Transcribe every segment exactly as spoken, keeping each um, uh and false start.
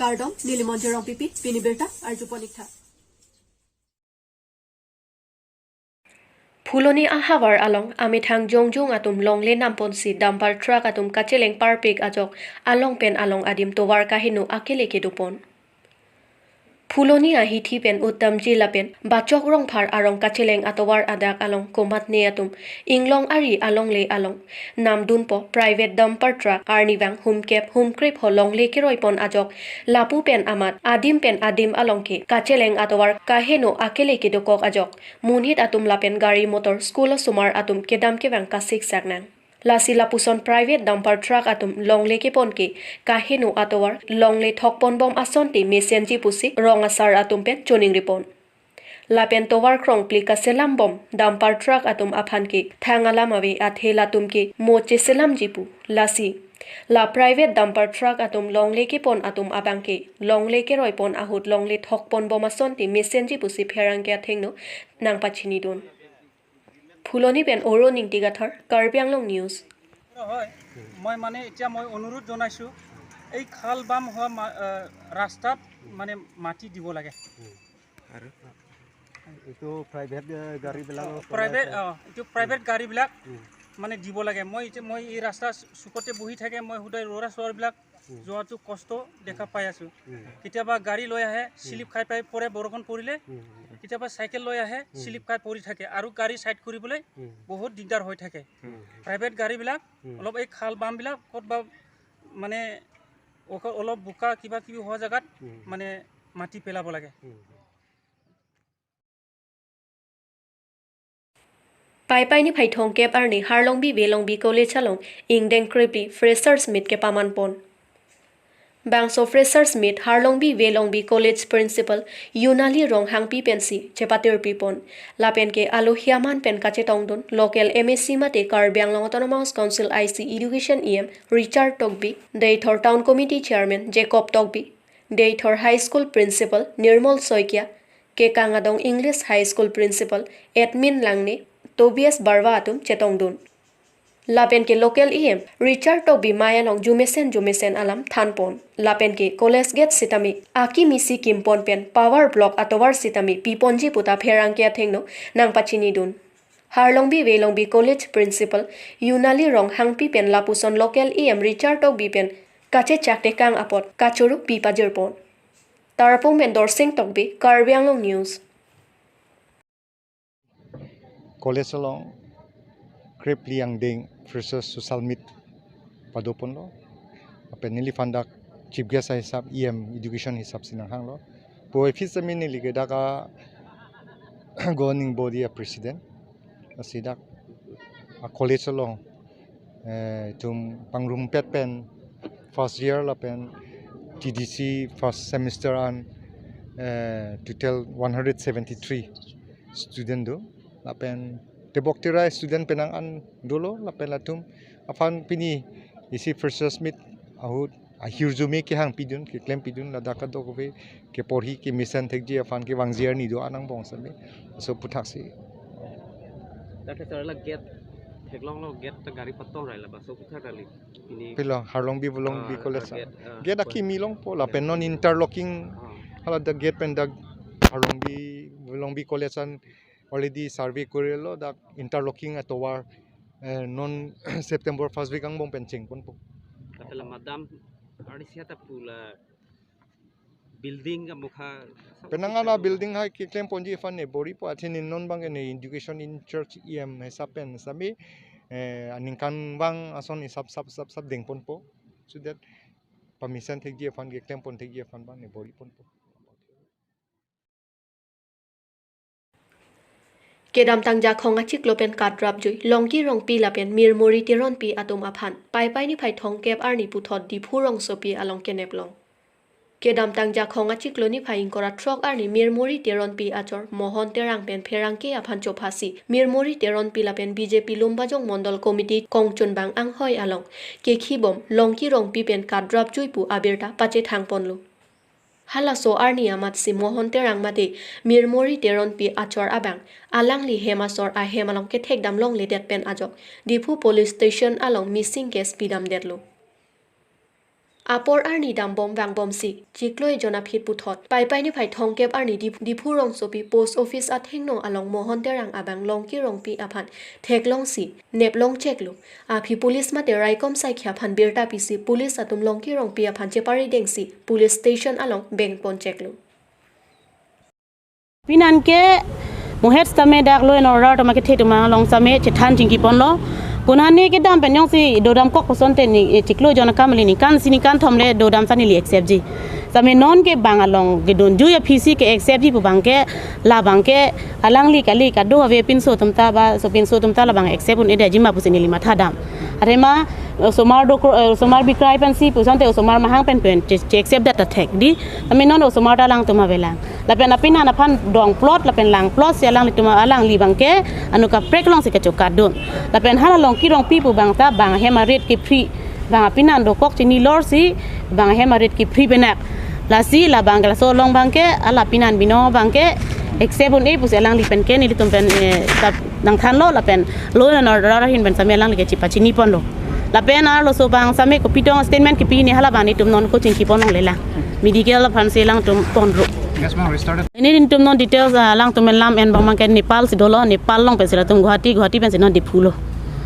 Kardom, neli Monjir Rongpipi, pini birta arjupon ik tha. Phuloni ahavar along amethang jongjong atum longle namponsi dumper truck atum kacheleng parpik ajok along pen along adim tovar kaheno akele kedopon. Phuloni ahithi pen Uttamji lapen Bachok Rongphar arong kacheleng atovar adak along komatne atum inglong ari alongle along namdunpo private dumper truck, arnivang humkep humkrep ho longle keroipon ajok lapu pen amat adim pen adim along ke kacheleng atovar kaheno akele kedokok ajok monit atum lapen gari motor school osomar atum kedam kevang kasiksak nang. Lasi lapuson private dumper truck atum longle kepon ke kaheno atovar longle thokponbom asonte mesenji pusi rong asar atum pen choningripon. Lapen tovar krongpli kaselambom dumper truck atum aphan ke thang alam ave athe latum ke mo cheselamji pu. Lasi la private dumper truck atum longle kepon atum abang ke longle keroipon ahut longle thokponbom asonte mesenji pusi pherangke athengno nangpachinidun. Phuloni pen Oro Ningti Kathar, Karbi Anglong News. হয়, মই মানে এতিয়া মই অনুৰোধ জনাইছোঁ, এই খাল বাম হোৱা মা-, আহ, ৰাস্তাত মানে মাটি দিব লাগে। আৰু এইটো প্ৰাইভেট, এ, গাড়ীবিলাকৰ কাৰণে প্ৰাইভেট, আছে। অ, এইটো প্ৰাইভেট গাড়ীবিলাক উম। মানে দিব লাগে। মই এতিয়া, মই এই ৰাস্তা চুকতে বহি থাকে, মই সদায় ল'ৰা ছোৱালীবিলাক উম। যোৱাটো কষ্ট দেখা পাই আছোঁ। উম। কেতিয়াবা গাড়ী লৈ আহে, উম। শ্লিপ খাই পাই পৰে বৰষুণ পৰিলে। উম। কেতিয়াবা চাইকেল লৈ আহে, উম। শ্লিপ খাই পৰি থাকে আৰু গাড়ী চাইড কৰিবলৈ উম। বহুত দিগদাৰ হৈ থাকে। উম। প্ৰাইভেট গাড়ীবিলাক উম। অলপ এই খাল বামবিলাক ক'ত বা মানে অক-, অলপ বোকা কিবা কিবি হোৱা জেগাত উম। মানে মাটি পেলাব লাগে। উম। Paipai niphai thomkep arni Harlongbi Velongbi College along ingdeng krepli Freshers Meet kepamanpon. Bangso Freshers Meet Harlongbi Velongbi College Principal Yunali Ronghangpi pensi chepatirpipon. Lapen ke alohi aman pen kachetongdun local M A C mate Karbi Anglong Autonomous Council I C Education E M Richard Tokbi, Deithor Town Committee Chairman Jacob Tokbi, Deithor High School Principal Nirmal Saikia, Kekangadong English High School Principal Edwin Langne, Tobias Barwa atum chetongdun. Lapen ke local E M Richard Tokbi mei along jumesen jumesen alam thanpon. Lapen ke college gate sitame akimi si kimpon pen power block atovar sitame piponji puta pherangke athengno nangpachinidun. Harlongbi Velongbi College Principal Yunali Ronghangpi pen lapuson local E M Richard Tokbi pen kachechak tekang apot kachoro pipajirpon. Tarapung pen Dorsing Tokbi, Karbi Anglong News. College along krepli angdeng Freshers Social Meet padoponlo. Lapen neliphan dak chief guest ahisap E M education hisap si nanghanglo. Puvoiphit sitame neli ke dak a governing body a president. Lasi dak a college along, eh, itum pangrumpet pen first year lapen T D C first semester an, eh, total one hundred seventy-three student do. Lapen tebok terai student penang an dolo, lapen latum aphan pini isi Freshers Meet ahut ahirjume kehang pidun, keklem pidun, ladak kadokave keporhi kemesen thekji aphan kevangji arni do anang bong sitame. Laso aputhaksi. Dak ke sir la gate theklonglo, gate ta gari pator rai la, laso aphuthak kali. Ini pilo Harlongbi Velongbi ah, College ah, an. Gate, ah, gate akimi longpo lapen non interlocking ah. Hala dak gate pen dak Harlongbi Velongbi College an already survey korilo, dak interlocking atovar, eh, non September first week angbong pen chengponpo. Lapen la madam arnisi ta pu la building amokha penang ana building hai keklemponji aphan ne bor-ipo, athe ne non abang ke ne education in charge E M hisap pen sitame, eh, aningkanvang ason hisap sap sap sap dengponpo. So that pamesen thekji aphan keklempon thekji aphan abang ne bor-iponpo. Kedamtang Jakhong achiklo pen kadrapjui Longki Rongpi lapen Mirmori Teronpi atum aphan Paipai niphai thomkep arni puthot Diphu rongsopi along keneplong. Kedamtang Jakhong achiklo niphai ingkoi ra throk arni Mirmori Teronpi achor Mohon Terang pen pherangke aphan chophasi Mirmori Teronpi lapen B J P Lumbajong Mondol Committee kongchunbang anghoi along kekhibom Longki Rongpi pen kadrapjui pu abirta pachethangponlo. Halaso arni amatsi Mohon Terang mate Mirmori Teronpi achor abang alangli hem asor ahem along kethekdam longledet pen ajok Diphu Police Station along missing case pidamdetlo. Apor arni dambom vangbomsi chiklo ejon aphi puthot Paipai niphai thomkep arni Dip- Diphu rongsopi post office athengno along Mohon Terang abang Longki Rongpi aphan theklongsi neplong cheklo. Aphi police mate raikom saikhi aphan birta pisi police atum Longki Rongpi aphan cheparidengsi police station along bengpon cheklo. Pinan ke muhet sitame dak law and order atum akethe atum along sitame chethan chingkiponlo. Konane kedam pen jongsi dodamkok puson te ni, eh, chiklo ejon akam kali ningkan isi ningkan thom le dodam sa neli accept ji. Sitame non ke bang along kedun juya phisi ke accept ji pu abang ke labang ke alangli kali kado ave pinso atum ta ba sopinso atum ta labang accept un-edetji ma pusi neli mathadam. Athema osomar dokro, eh, osomar bikrai pensi puson te osomar mahang pen pen che, che accept det ta thek di. Sitame non osomar ta alangtum avelang. Lapen apinan aphan dongplot lapen langplotsi alanglitum alangli abang ke anut kaprek alongsi kachokadun. Lapen hala Longki Rongpi pu abang ta bang ahem arit kephri, bang apinan dokok chini lorsi bang ahem arit kephri penak. Lasi labang ke laso along abang ke hala pinan binong abang ke accept un-e pusi alangli pen ke nelitum pen, eh, tap nangthanlo lapen law and order ahin pen sitame alangli ke chepachiniponlo. Lapen arloso abang sitame kopi tong statement kepi ne hala abang netum non ko chingkipon longle lang. Medical aphansi alangtum ponlo. Yes, ma'am, restarted. Ini netum non details, ah, alangtum lam en abang ke Nepal si dolo, Nepal along pensi latum Guwahati, Guwahati pensi non Diphu lo.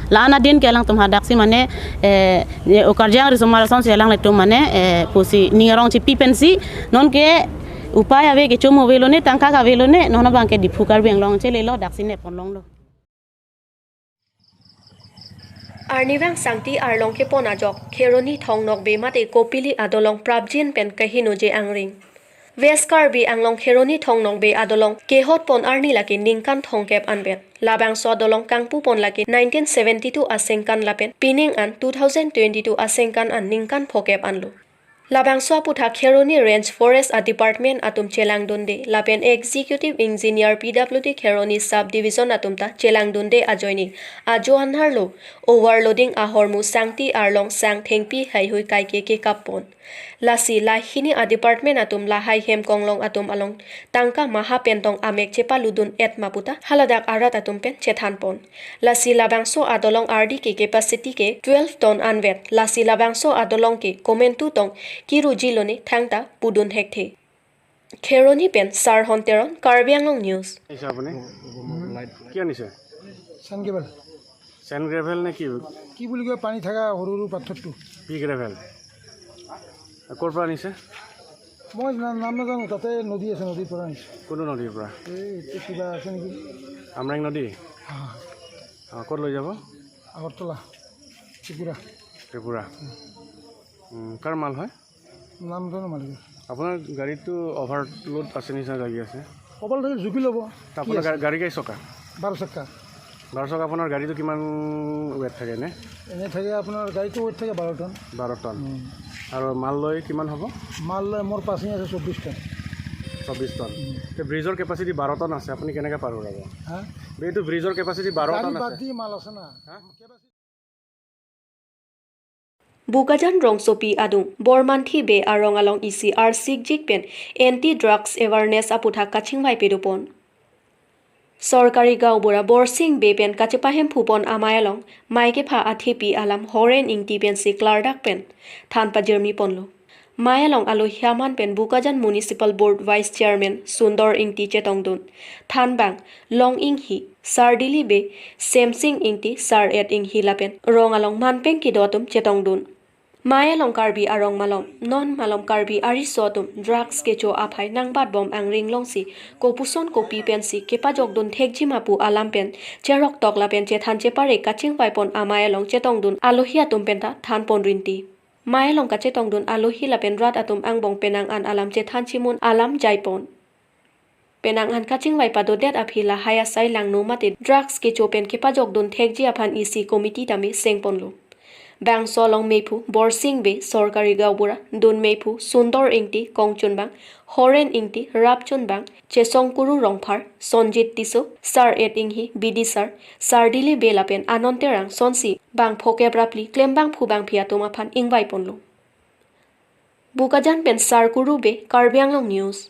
La-an adin ke alangtum hadaksi mane, eh, ye okarjang risomar asonsi alanglitum mane, eh, pusi ning arong chipi pensi non ke upai ave, kechom ave lone, tangka ave lone, non abang ke Diphu Karbi Anglong chelelo, daksi nepon longlo. Arnivang sangti arlong kepon ajok, Kheroni Thong Nokbe mate Kopili adolong prapjin pen kahinoje angring. West Karbi Anglong Kheroni Thong Nokbe adolong kehotpon arni lake ningkan thomkep anvet. Labangso adolong kangpupon lake nineteen seventy-two asengkan lapen pining an two thousand twenty-two asengkan an ningkan phokep anlo. Labangso aputhak Kheroni Range Forest a Department atum chelangdunde lapen Executive Engineer P W D Kheroni Sub Division atum ta chelangdunde ajoine ajo anharlo overloading ahormu sangti arlong sang thengpi heihui kaike kekappon. Lasi lahini a department atum lahai hem konglong atum along tangka maha pen tong amek chepaludun-et ma puta haladak arat atum pen chethanpon. Lasi labangso adolong ardi ke capacity ke twelve ton anvet. Lasi labangso adolong ke komantu tong kiruji lone thangta pudun thekthe. Kheroni pen Sarhon Teron, Karbi Anglong News. আনিছে আপুনি? কি আনিছে? চেন কেবল। Chain gravel নে কি? কি বুলি কয়, পানী থকা সৰু সৰু পাথৰটো। P gravel. ক'ৰ পৰা আনিছে? মই না-, নাম নাজানো, তাতে নদী আছে, নদীৰ পৰা আনিছোঁ। কোনটো নদীৰ পৰা? এই, এইটো কিবা আছে নেকি? আমৰেং নদী? হা। অ, ক'ত লৈ যাব? আগৰতলা, ত্ৰিপুৰা। ত্ৰিপুৰা। উম, কাৰ মাল হয়? নাম নাজানো মালিকৰ। আপোনাৰ গাড়ীটো অভাৰলোড আছে নিচিনা লাগি আছে। অভাৰলোড থাকিলে জুখি ল'ব। তা কি আপোনাৰ আছে? গাড়ী, গাড়ী কেই চকা? বাৰ চকা। বাৰ চকা আপোনাৰ গাড়ীটো কিমান ৱেট থাকে এনে? এনে থাকে আপোনাৰ গাড়ীটো ৱেট থাকে বাৰ টন। বাৰ টন। উম। আৰু মাল লৈ কিমান হ'ব? মাল লৈ মোৰ পাছিং আছে চৌব্বিছ টন। চৌব্বিছ টন। উম। তে ব্ৰিজৰ কেপাচিটি বাৰ টন আছে, আপুনি কেনেকে পাৰ হৈ যাব? হা? এইটো ব্ৰিজৰ কেপাচিটি বাৰ গাড়ী টন বাদ আছে। দি মাল আছে না। হা? Capacity Bokajan rongsopi adung Bormanthi Bey arong along isi arsikjik pen anti drugs awareness aputhak kachingvai pedopon. Sorkari gaonbura Borsing Bey pen kachepahemphupon amei along mei kepha athepi alam Horen Ingti pensi klardak pen than pajirmiponlo. Mei along alohi aman pen Bokajan Municipal Board Vice Chairman Sundor Ingti chetongdun. Thanbang Long Inghi, Sardili Bey, Semsing Ingti, Sar-et Inghi lapen rong along manpeng kedo atum chetongdun. Mei along Karbi arong malom, non malom Karbi ariso atum drugs kecho aphai nangbatbom angring longsi kopuson kopi pensi kepajokdun thekji ma pu alam pen cheroktok lapen chethan chepare kachingvaipon amei along chetongdun alohi atum penta thanpon rinti. Mei along kachetongdun alohi lapen rat atum angbong penang an alam chethan chimun alam jaipon. Penang an kachingvai padodet aphi lahai asai langno mate drugs kecho pen kepajokdun thekji aphan isi committee tame sengponlo. Bangso along mephu Borsing Bey, Sorkari gaonbura, dun mephu Sundor Ingti, kongchunbang, Horen Ingti, rapchunbang, Chesong Kuru Rongphar, Sonjit Tisso, Sar-et Inghi, Bidisar, Sardili Bey lapen Anon Terang sonsi bang phokep ra phli klembangphu bangphi atum aphan ingvaiponlo. Bokajan pen Sar Kuru Bey, Karbi Anglong News.